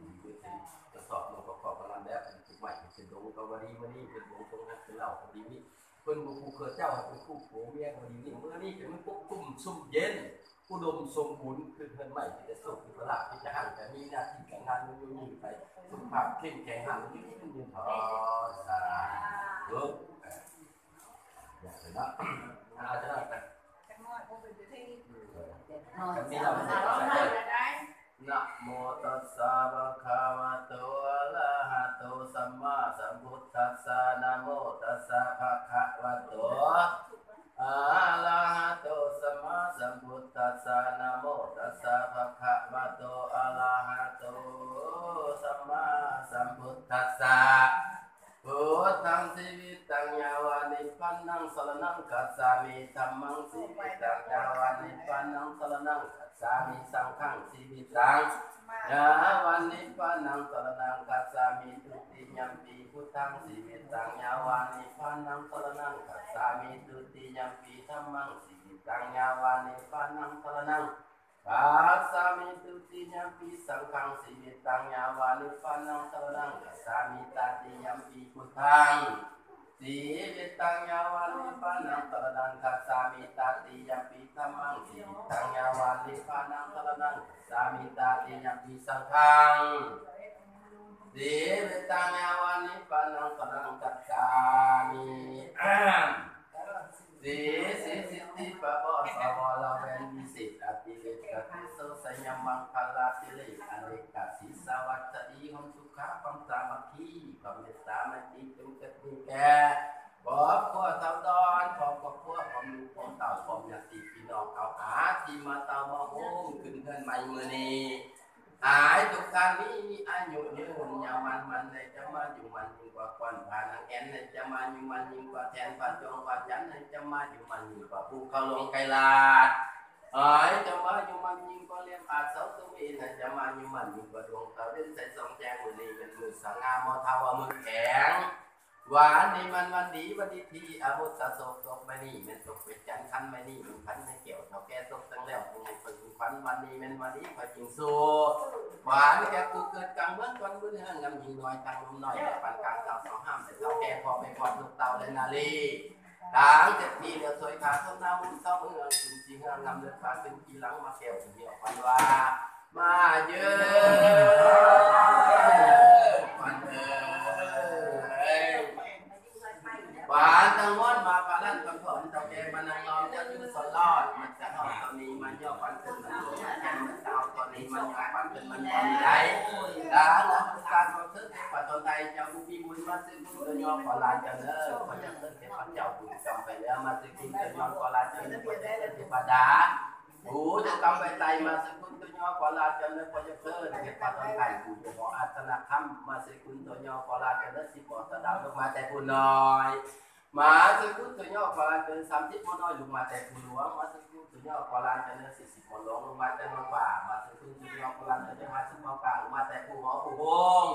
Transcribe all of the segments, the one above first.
ດີເປັນກະສອບ ມັນກໍຂອບກະນຳແລ້ວ ເປັນໄມ້ເປັນດົງກໍວ່າດີ ມື້ນີ້ເປັນວົງເປັນເຫລົ້າກໍດີນີ້ ເພິ່ນບໍ່ຜູ້ເຂົາເຈົ້າໃຫ້ເປັນຄູ່ຜົວເມຍກໍດີນີ້ ມື້ນີ້ກໍມາປົກຄຸມຊຸ່ມເຢັນ ອຸດົມສົມບູນ ຄືເຮືອນໃໝ່ ມີແຕ່ໂຊກ ມີແຕ່ລາບ ມີແຕ່ຮັ່ງ ມີແຕ່ມີໜ້າທີ່ການງານ ມີຢູ່ມີໄປ ສຸຂະພາບເຂັ້ມແຂງ ຮັ່ງຢືນ ຍືນຍືນ ເທີ້ນ ສາທຸ ເອີ ຢ່າງນັ້ນເນາະ ອາ ຈະໄດ້ໄປ ຈັກໜ້ອຍບໍ່ເປັນພິທີ ເອີ ເອີ ນະໂມຕັດສະ ພະຄະວະໂຕ ອະລະຫະໂຕ ສຳມາສຳພຸດທັດສະ ນະໂມຕັດສະ ພະຄະວະໂຕ ອະລະຫະໂຕ ສຳມາສຳພຸດທັດສະ ນະໂມຕັດສະ ພະຄະວະໂຕ ອະລະຫະໂຕ ສຳມາສຳພຸດທັດສະ ພຸດທັງ ຊີວິດຕັງ ຍາວາ ນິບພານັງ ສະລະນັງ ຄັດສາມິ ທຳມັງ ຊີວິດຕັງ ຍາວາ ນິບພານັງ ສະລະນັງ ຄັດສາມິ ສັງຄັງ ຊີວິດຕັງ ຍາວາ ນິບພານັງ ສະລະນັງ ຄັດສາມິ ທຸຕິຍຳປີ ພຸດທັງ ຊີວິດຕັງ ຍາວາ ນິບພານັງ ສະລະນັງ ຄັດສາມິ ທຸຕິຍຳປີ ທຳມັງ ຊີວິດຕັງ ຍາວາ ນິບພານັງ ສະລະນັງ ຄັດສາມິ ທຸຕິຍຳປີ ສັງຄັງ ຊີວິດຕັງ ຍາວາ ນິບພານັງ ສະລະນັງ ຄັດສາມິ ຕະຕິຍຳປີ ພຸດທັງ ຊີວິດຕັງ ຍາວາ ນິບພານັງ ສະລະນັງ ຄັດສາມິ ຕະຕິຍຳປີ ທຳມັງ ຊີວິດຕັງ ຍາວາ ນິບພານັງ ສະລະນັງ ຄັດສາມິ ຕະຕິຍຳປີ ສັງຄັງ ຊີວິດຕັງ ຍາວາ ນິບພານັງ ສະລະນັງ ຄັດສາມິ ສິດທິ ສິດທິ ປະເບາະ ສະວະລະແວນ ວິເສດ ອະຕິເລກ ກະຕິໂສ ໄຊຍະ ມັງຄະລາສິລິ ອະເນກະສີສະຫວັດສະດີ ຄວາມສຸຂະ ຄວາມສາມັກຄີ ຄວາມເມດຕາ ໄມຕີ ຈົ່ງເກີດມີແກ່ ຄອບຄົວຊາວດອນ ຄອບຄົວ ຄອບຄົວ ຄອບລູກ ຄອບເຕົ້າ ຄອບຍາດຕິພີ່ນ້ອງ ເອົາອາ ທີ່ມາເຕົ້າມາໂຮມ ຂຶ້ນເຮືອນໃໝ່ມື້ນີ້ ຫາຍທຸກທ່ານນີ້ ມີອາຍຸຍືນຍາວໝັ້ນ ໝັ້ນໃຫ້ຈະມາຢູ່ໝັ້ນຍິ່ງກວ່າຂວັນ ພານາງແອ່ນໃຫ້ຈະມາຢູ່ໝັ້ນຍິ່ງກວ່າແທ່ນ ພາຈອງພາຈັນໃຫ້ຈະມາຢູ່ໝັ້ນຍິ່ງກວ່າພູເຂົາຫຼວງໄກລາດ ໃຫ້ຈະມາຢູ່ໝັ້ນຍິ່ງກວ່າແຫຼມອາດເສົາຕະເວັນ ໃຫ້ຈະມາຢູ່ໝັ້ນຍິ່ງກວ່າດວງຕາເວັນໃສສ່ອງແຈ້ງ ມື້ນີ້ແມ່ນມື້ສະຫງ່າ ໝໍເຖົ້າວ່າມື້ແຂງ ວານນີ້ມັນວັນດີ ວັນດີທີ່ອາມຸດຕະໂສກ ຕົກໃບນີ້ແມ່ນຕົກເປັນຈັນ ຄັນໃບນີ້ມັນຄັນໃນແກ້ວ ເຖົ້າແກ່ຕົກແຕ່ງແລ້ວ ຜູ້ໃຫຍ່ເພິ່ນຂວັນ ວັນນີ້ແມ່ນວັນດີ ຂ້ອຍຈຶ່ງສູ້ ຫວານແກ່ຜູ້ເກີດກາງເມືອງ ກ່ອນບຸນເຮືອງ ງາມຍິງນ້ອຍ ທາງໜຸ່ມນ້ອຍ ແຕ່ປານກາງ ເຖົ້າສອງຫ້າມ ແຕ່ເຖົ້າແກ່ ພໍ່ແມ່ຄອດລູກເຕົ້າ ແລະນາລີ ທາງເສດຖີເຫຼືອສວຍ ຂາຄົນໜ້າມຸນ ເຕົ້າເມືອງ ຊຸມສີເຮືອງາມ ເລືອດຟ້າຂຶ້ນກີຫຼັງ ມາແກ້ວ ເຫຍວພັນວ່າ ມາເຢີ ຂວັນເອີຍ ຂວັນທັງມວນມາປານນັ້ນ ຄຳຂອງເຖົ້າແກ່ມານັ່ງລ້ອມ ຈະຢູ່ສອນລອດ ມັນຈະເຮົາຕອນນີ້ ມັນຍໍຂວັນຂຶ້ນ ມັນໂຕມາແກ່ນ ມັນຈະເຮົາຕອນນີ້ ມັນຍອມຂວັນຂຶ້ນ ມັນຍອມໄດ້ ລານາບຸດການຂໍເຊີນເທບພະດອນໄທ ເຈົ້າຜູ້ມີບຸນມາເຊີນບຸນ ເຈົ້າຍໍຂໍລາເຈົ້າເດີ ຂໍຢາກເຊີນເທບພະເຈົ້າບຸນຈຳໄປແລ້ວ ມາເຊີນບຸນ ເຈົ້າຍໍຂໍລາເຈົ້າເດີ ຂໍຢາກເຊີນເທບພະດາ ຜູ້ເຈົ້າກຳໄປໄຕ ມາເຊີນບຸນ ເຈົ້າຍໍຂໍລາເຈົ້າເດີ ຂໍຢາກເຊີນເທບພະດອນໄທ ຜູ້ເຈົ້າຂໍອາສະນະຄຳ ມາເຊີນບຸນ ເຈົ້າຍໍຂໍລາເຈົ້າເດີ ສິບໍສະດາວ ລົງມາແຕ່ຜູ້ນ້ອຍ ມາເຊີນບຸນ ເຈົ້າຍໍຂໍລາເຈົ້າເດີ ສາມສິບໝໍນ້ອຍ ລົງມາແຕ່ຜູ້ຫຼວງ ມາເຊີນບຸນ ເຈົ້າຍໍຂໍລາເຈົ້າເດີ ສີ່ສິບໝໍຫຼວງ ລົງມາແຕ່ໝໍປ່າ ມາເຊີນບຸນ ເຈົ້າຍໍຂໍລາເຈົ້າເດີ ຫ້າສິບໝໍກາງ ລົງມາແຕ່ຜູ້ຫໍຜູ້ໂຮງ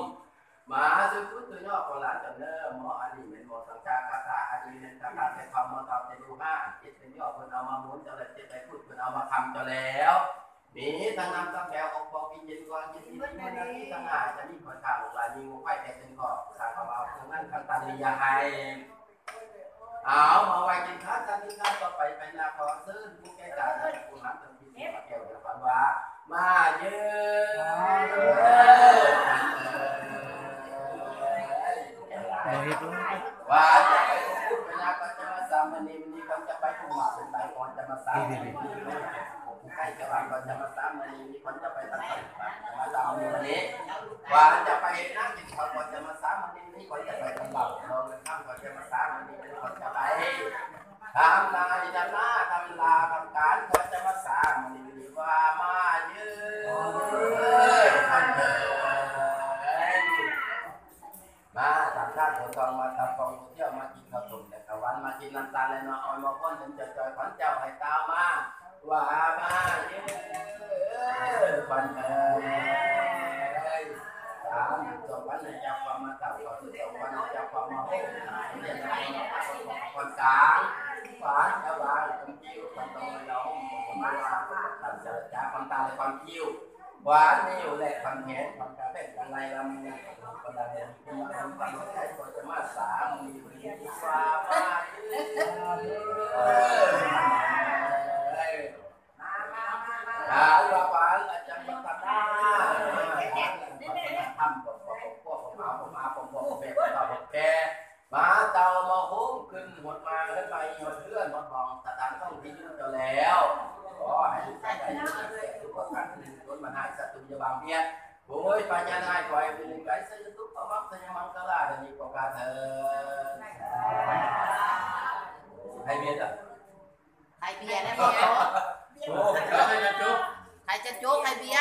ມາເຊີນບຸນ ເຈົ້າຍໍຂໍລາເຈົ້າເດີ ໝໍອັນນີ້ແມ່ນໝໍສັງຄາຄາຖາ ອັນນີ້ແມ່ນຄາຖາແຕ່ເຂົາ ໝໍເຕົາແຕ່ດູຫາ ເຈັດເປັນຍໍເພິ່ນເອົາມາໝູນ ເຈົ້າລະເຈັດໄດ້ພຸດ ເພິ່ນເອົາມາຄຳເຈົ້າແລ້ວ ມີທັງນ້ຳທັງແກ້ວ ອົກປອງກິນເຢັນ ຄວາມເຢັນດີ ມີທັງຫ້າ ຈະມີຂ້ອຍຂ້າລູກຫຼານ ມີໝູ່ໄຂ້ແກ່ເປັນກໍ ສ້າງເອົາເອົາເຄື່ອງນັ້ນ ຄັນຕັນນີ້ຢ່າໃຫ້ ເອົາມາໄວ້ກິນຂ້າວ ທ່ານມີງານຕໍ່ໄປ ໄປໜ້າຂໍເຊີນຜູ້ແກ່ການ ຜູ້ຮັກ ທ່ານທີ່ມາແກ້ວ ແລ້ວກັນວ່າ ມາເດີ້ ບໍ່ເຮັດ ວ່າຈະໄປພຸດໄປຍາ ກ່ອນຈະມາສາມມື້ນີ້ ມື້ນີ້ກ່ອນຈະໄປພຸດມາເປັນໄປ ກ່ອນຈະມາສາມມື້ນີ້ ຜູ້ໃກ້ຈະວ່າ ກ່ອນຈະມາສາມມື້ນີ້ ກ່ອນຈະໄປທາງໃດ ກ່ອນຈະມາສາມມື້ນີ້ ວ່າຈະໄປເຮັດນາກິນເຂົ້າ ກ່ອນຈະມາສາມມື້ນີ້ ກ່ອນຈະໄປທາງເຫຼົ່າ ເຮົາ ທຳ ຂ້ອຍຈະມາສາ ມື້ນີ້ເປັນ ຂ້ອຍຈະໄປທຳນາຍທຳນາ ທຳລາທຳການ ຂ້ອຍຈະມາສາ ມື້ນີ້ວ່າມາເດີ້ ມາທຳທານ ບໍ່ຕ້ອງມາທຳຂອງ ບໍ່ທ່ຽວມາກິນເຂົ້າຕົ້ມ ແລະ ເຂົ້າຫວານ ມາກິນນ້ຳຕານ ແລະ ໜໍ່ອ້ອຍ ໝໍ່ພົນ ເປັນເຈົ້າຈ່ອຍຂວັນເຈົ້າ ໃຫ້ກ່າວມາ ວ່າມາເດີ້ ຂວັນເອີຍ ສາມ ສົ່ງຂວັນໃຫ້ເຈົ້າ ຄວາມມາເຕົ້າ ຂໍຊື່ສົ່ງຂວັນໃຫ້ເຈົ້າ ຄວາມມາໂຮມ ຂວັນກາງ ຂວັນກະວາງ ຄວາມຄິ້ວ ຂວັນຕອງ ລະຫົມ ຂວັນຕົວ ຂວັນເຈີລະຈາ ຂວັນຕາ ແລະ ຂວັນຄິ້ວ ຂວັນນິ້ວ ແລະ ຂວັນແຂນ ຂວັນກາແຟງ ຂວັນໄລ່ລຳ ຂວັນດຳ ຂວັນດຳ ຂວັນຫົວໃຈ ຂວັນຈະມາສາ ມີ ມີ ມີ ວ່າ ວ່າ ເອີ ເອີ ການວ່າ ການອາຈານວັດທະນາ ການວັດທະນາທຳ ພວກ ພວກ ພວກ ພວກ ພວກ ພວກ ພວກ ພວກ ພວກ ພວກ ພວກ ພວກ ພວກ ພວກ ພວກ ພວກ ມາເຕົ້າມາໂຮມຂຶ້ນ ຮອດມາເຮືອນໃໝ່ ຮອດເຮືອນ ຮອດໝ່ອງສະຖານທີ່ຢູ່ເຈົ້າແລ້ວ ຂໍໃຫ້ລູກໄດ້ສຸຂະພາບ ຄົນມາໃຫ້ສັດຕູຢ່າບາງບຽດ ໂອ້ຍ ພະຍານາຍ ຂໍໃຫ້ຜູ້ໄກ ສະຍະຕຸກ ພະມັກ ສະຍະມັງກະລາ ໄດ້ມີໂອກາດເທີນ ໃຫ້ເບຍເດີ ໃຫ້ເບຍແລ້ວບໍ່ ໂອ້ ໃຫ້ຈະໂຈກ ໃຫ້ເບຍ